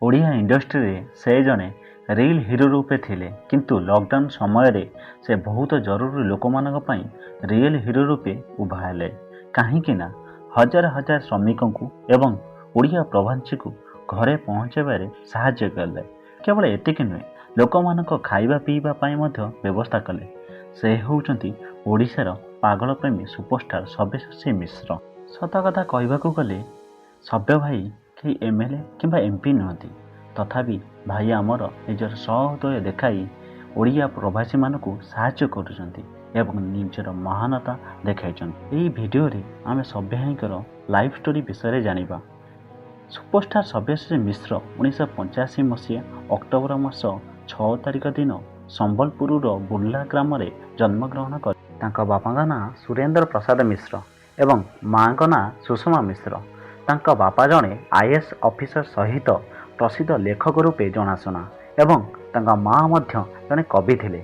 ଓଡ଼ିଆ ଇଣ୍ଡଷ୍ଟ୍ରିରେ ସେ ଜଣେ ରିଲ୍ ହିରୋ ରୂପେ ଥିଲେ, କିନ୍ତୁ ଲକଡାଉନ୍ ସମୟରେ ସେ ବହୁତ ଜରୁରୀ ଲୋକମାନଙ୍କ ପାଇଁ ରିଏଲ୍ ହିରୋ ରୂପେ ଉଭା ହେଲେ। କାହିଁକି ନା ହଜାର ହଜାର ଶ୍ରମିକଙ୍କୁ ଏବଂ ଓଡ଼ିଆ ପ୍ରବାସୀଙ୍କୁ ଘରେ ପହଞ୍ଚାଇବାରେ ସାହାଯ୍ୟ କଲେ। କେବଳ ଏତିକି ନୁହେଁ, ଲୋକମାନଙ୍କ ଖାଇବା ପିଇବା ପାଇଁ ମଧ୍ୟ ବ୍ୟବସ୍ଥା କଲେ। ସେ ହେଉଛନ୍ତି ଓଡ଼ିଶାର ପାଗଳ ପ୍ରେମୀ ସୁପରଷ୍ଟାର ସବ୍ୟସାଚୀ ମିଶ୍ର। ସତ କଥା କହିବାକୁ ଗଲେ ସବ୍ୟ ଭାଇ କେହି ଏମଏଲଏ କିମ୍ବା ଏମପି ନୁହନ୍ତି। ତଥାପି ଭାଇ ଆମର ନିଜର ସହୃଦୟ ଦେଖାଇ ଓଡ଼ିଆ ପ୍ରବାସୀମାନଙ୍କୁ ସାହାଯ୍ୟ କରୁଛନ୍ତି ଏବଂ ନିଜର ମହାନତା ଦେଖାଇଛନ୍ତି। ଏହି ଭିଡ଼ିଓରେ ଆମେ ସବ୍ୟ ଭାଇଙ୍କର ଲାଇଫ୍ ଷ୍ଟୋରି ବିଷୟରେ ଜାଣିବା। ସୁପରଷ୍ଟାର ସବ୍ୟସାଚୀ ମିଶ୍ର 1985 ମସିହା ଅକ୍ଟୋବର ମାସ 6 ତାରିଖ ଦିନ ସମ୍ବଲପୁରର ବୁର୍ଲା ଗ୍ରାମରେ ଜନ୍ମଗ୍ରହଣ କରି। ତାଙ୍କ ବାପାଙ୍କ ନାଁ ସୁରେନ୍ଦ୍ର ପ୍ରସାଦ ମିଶ୍ର ଏବଂ ମାଆଙ୍କ ନାଁ ସୁଷମା ମିଶ୍ର। ତାଙ୍କ ବାପା ଜଣେ ଆଇଏଏସ୍ ଅଫିସର ସହିତ ପ୍ରସିଦ୍ଧ ଲେଖକ ରୂପେ ଜଣାଶୁଣା ଏବଂ ତାଙ୍କ ମାଆ ମଧ୍ୟ ଜଣେ କବି ଥିଲେ।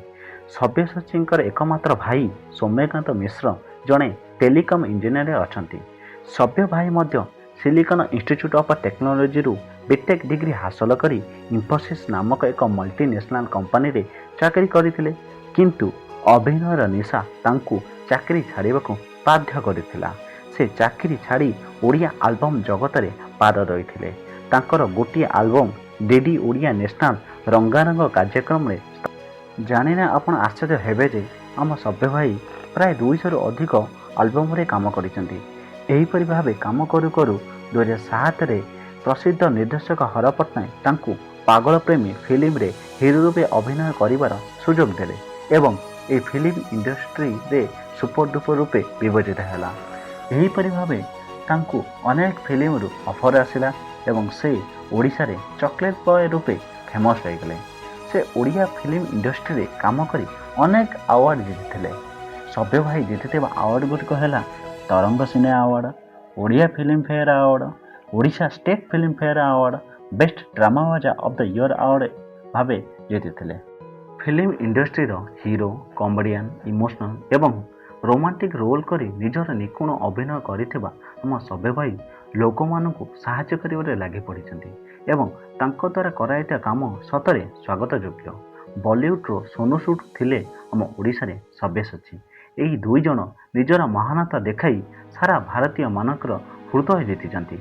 ସବ୍ୟସାଚୀଙ୍କର ଏକମାତ୍ର ଭାଇ ସୌମ୍ୟକାନ୍ତ ମିଶ୍ର ଜଣେ ଟେଲିକମ୍ ଇଞ୍ଜିନିୟର ଅଛନ୍ତି। ସବ୍ୟ ଭାଇ ମଧ୍ୟ ସିଲିକନ୍ ଇନଷ୍ଟିଚ୍ୟୁଟ୍ ଅଫ୍ ଟେକ୍ନୋଲୋଜିରୁ ବିଟେକ୍ ଡିଗ୍ରୀ ହାସଲ କରି ଇନଫୋସିସ୍ ନାମକ ଏକ ମଲ୍ଟିନ୍ୟାସନାଲ୍ କମ୍ପାନୀରେ ଚାକିରି କରିଥିଲେ। କିନ୍ତୁ ଅଭିନୟର ନିଶା ତାଙ୍କୁ ଚାକିରି ଛାଡ଼ିବାକୁ ବାଧ୍ୟ କରିଥିଲା। ସେ ଚାକିରି ଛାଡ଼ି ଓଡ଼ିଆ ଆଲବମ୍ ଜଗତରେ ପାଦ ଦେଇଥିଲେ। ତାଙ୍କର ଗୋଟିଏ ଆଲବମ୍ ଡିଡି ଓଡ଼ିଆ ନ୍ୟାସନାଲ୍ ରଙ୍ଗାରଙ୍ଗ କାର୍ଯ୍ୟକ୍ରମରେ। ଜାଣିଲେ ଆପଣ ଆଶ୍ଚର୍ଯ୍ୟ ହେବେ ଯେ ଆମ ସବ୍ୟ ଭାଇ ପ୍ରାୟ 200ରୁ ଅଧିକ ଆଲବମ୍ରେ କାମ କରିଛନ୍ତି। ଏହିପରି ଭାବେ କାମ କରୁ କରୁ 2007ରେ ପ୍ରସିଦ୍ଧ ନିର୍ଦ୍ଦେଶକ ହର ପଟ୍ଟନାୟକ ତାଙ୍କୁ ପାଗଳ ପ୍ରେମୀ ଫିଲ୍ମରେ ହିରୋ ରୂପେ ଅଭିନୟ କରିବାର ସୁଯୋଗ ଦେଲେ ଏବଂ ଏହି ଫିଲ୍ମ ଇଣ୍ଡଷ୍ଟ୍ରିରେ ସୁପରଡୁପର ରୂପେ ବିବେଚିତ ହେଲା। ଏହିପରି ଭାବେ ତାଙ୍କୁ ଅନେକ ଫିଲ୍ମରୁ ଅଫର୍ ଆସିଲା ଏବଂ ସେ ଓଡ଼ିଶାରେ ଚକୋଲେଟ୍ ବୟ ରୂପେ ଫେମସ୍ ହୋଇଗଲେ। ସେ ଓଡ଼ିଆ ଫିଲ୍ମ ଇଣ୍ଡଷ୍ଟ୍ରିରେ କାମ କରି ଅନେକ ଆୱାର୍ଡ଼ ଜିତିଥିଲେ। ସବ୍ୟ ଭାଇ ଜିତିଥିବା ଆୱାର୍ଡ଼ ଗୁଡ଼ିକ ହେଲା ତରଙ୍ଗ ସିନେ award, Odia film fair award, Odisha state film fair award, best ଡ୍ରାମାବାଜା of the year award ଭାବେ ଜିତିଥିଲେ। ଫିଲ୍ମ ଇଣ୍ଡଷ୍ଟ୍ରିର ହିରୋ, କମେଡ଼ିଆନ୍, ଇମୋସନାଲ୍ ଏବଂ ରୋମାଣ୍ଟିକ୍ ରୋଲ୍ କରି ନିଜର ନିଖୁଣ ଅଭିନୟ କରିଥିବା ଆମ ସବ୍ୟ ଭାଇ ଲୋକମାନଙ୍କୁ ସାହାଯ୍ୟ କରିବାରେ ଲାଗି ପଡ଼ିଛନ୍ତି ଏବଂ ତାଙ୍କ ଦ୍ୱାରା କରାଯାଇଥିବା କାମ ସତରେ ସ୍ୱାଗତଯୋଗ୍ୟ। ବଲିଉଡ଼ର ସୋନୁ ସୁଦ ଥିଲେ ଆମ ଓଡ଼ିଶାରେ ସବ୍ୟସାଚୀ। ଏହି ଦୁଇ ଜଣ ନିଜର ମହାନତା ଦେଖାଇ ସାରା ଭାରତୀୟମାନଙ୍କର ହୃଦୟ ଜିତିଛନ୍ତି।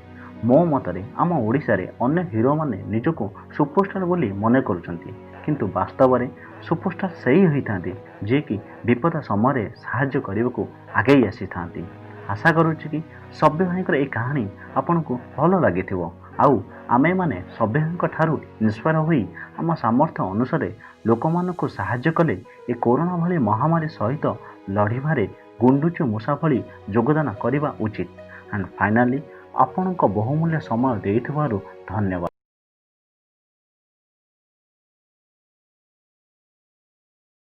ମୋ ମତରେ ଆମ ଓଡ଼ିଶାରେ ଅନ୍ୟ ହିରୋମାନେ ନିଜକୁ ସୁପରଷ୍ଟାର ବୋଲି ମନେ କରୁଛନ୍ତି, କିନ୍ତୁ ବାସ୍ତବରେ ସୁପରଷ୍ଟାର ସେହି ହୋଇଥାନ୍ତି, ଯିଏକି ବିପଦ ସମୟରେ ସାହାଯ୍ୟ କରିବାକୁ ଆଗେଇ ଆସିଥାନ୍ତି। ଆଶା କରୁଛି କି ସବ୍ୟ ଭାଇଙ୍କର ଏହି କାହାଣୀ ଆପଣଙ୍କୁ ଭଲ ଲାଗିଥିବ ଆଉ ଆମେମାନେ ସବ୍ୟ ଭାଇଙ୍କ ଠାରୁ ଇନ୍ସପାୟାର ହୋଇ ଆମ ସାମର୍ଥ୍ୟ ଅନୁସାରେ ଲୋକମାନଙ୍କୁ ସାହାଯ୍ୟ କଲେ ଏ କରୋନା ଭଳି ମହାମାରୀ ସହିତ ଲଢ଼ିବାରେ ଗୁଣ୍ଡୁଚି ମୂଷା ଭଳି ଯୋଗଦାନ କରିବା ଉଚିତ। ଆଣ୍ଡ ଫାଇନାଲି, ଆପଣଙ୍କ ବହୁମୂଲ୍ୟ ସମୟ ଦେଇଥିବାରୁ ଧନ୍ୟବାଦ।